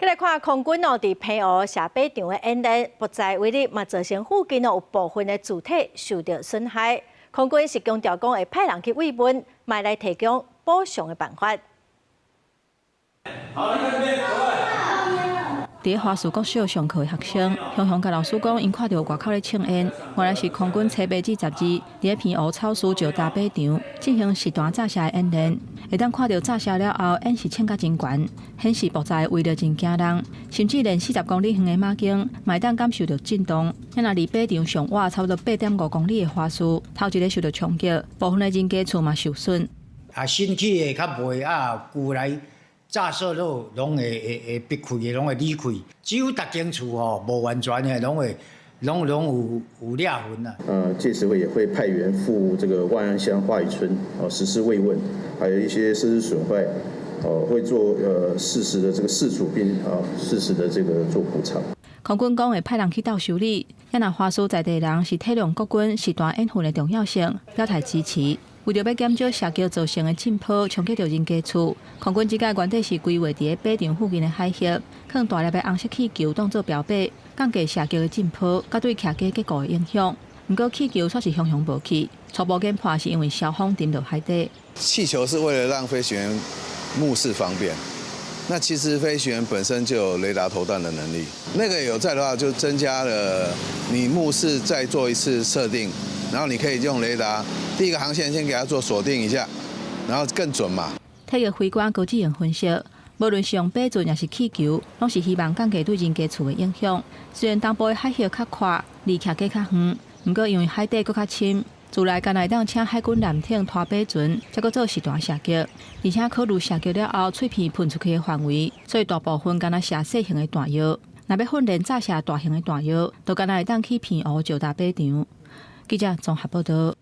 來看空軍哦，佇澎湖射靶場的演練，爆炸威力嘛造成附近哦有部分的住宅受著損害。空軍是強調講會派人去慰問，嘛來提供補償的辦法。好，佇花師國小上課的學生，雄雄共老師講，𪜶看著外口咧衝煙，原來是空軍車馬 G 12佇咧澎湖草苴石礁靶場進行實彈炸射的演練。會當看著炸射了後，煙是衝甲真懸，顯示爆炸的威力真驚人，甚至連40公里遠的馬經，嘛會當感受著震動。啊若離靶場上倚差不多8.5公里的花師，頭一个受著衝擊，部分的人家厝嘛受損。啊，新起的較袂啊，舊來炸射落攏會會逼開的，攏會裂開。只有逐間厝吼無完全的，攏會攏攏有有裂痕啊。屆時會也會派員赴這個萬安鄉化雨村哦實施慰問，還有一些設施損壞，哦會做適時的這個事處並啊適時的這個做補償。空軍講會派人去鬥修理，啊若花師在地人是體諒國軍實彈演訓的重要性，表態支持。為著欲減少射擊造成的震波衝擊著人家厝，空軍這擺原底是規劃佇咧靶場附近的海域，放大粒的紅色氣球當做標靶，降低射擊的震波，佮對徛家結構的影響。毋過氣球卻是雄雄無去，初步研判是因為蕭風沉落海底。氣球是為了讓飛行員目視方便，那其實飛行員本身就有雷達投彈的能力，那個有在的話，就增加了你目視再做一次設定，然後你可以用雷達。第一個航線先給它做鎖定一下，然後更準嘛。體育飛官高志榮分析，無論是用靶船抑是氣球，攏是希望降低對人家厝的影響。雖然東部的海域較闊，離徛家較遠，毋過因為海底閣較深，自來敢若會當請海軍艦艇拖靶船，才閣做實彈射擊。而且考慮射擊了後，碎片噴出去的範圍，所以大部分敢若射細型的彈藥。若欲訓練炸射大型的彈藥，就敢若會當去澎湖石礁靶場。記者綜合報導。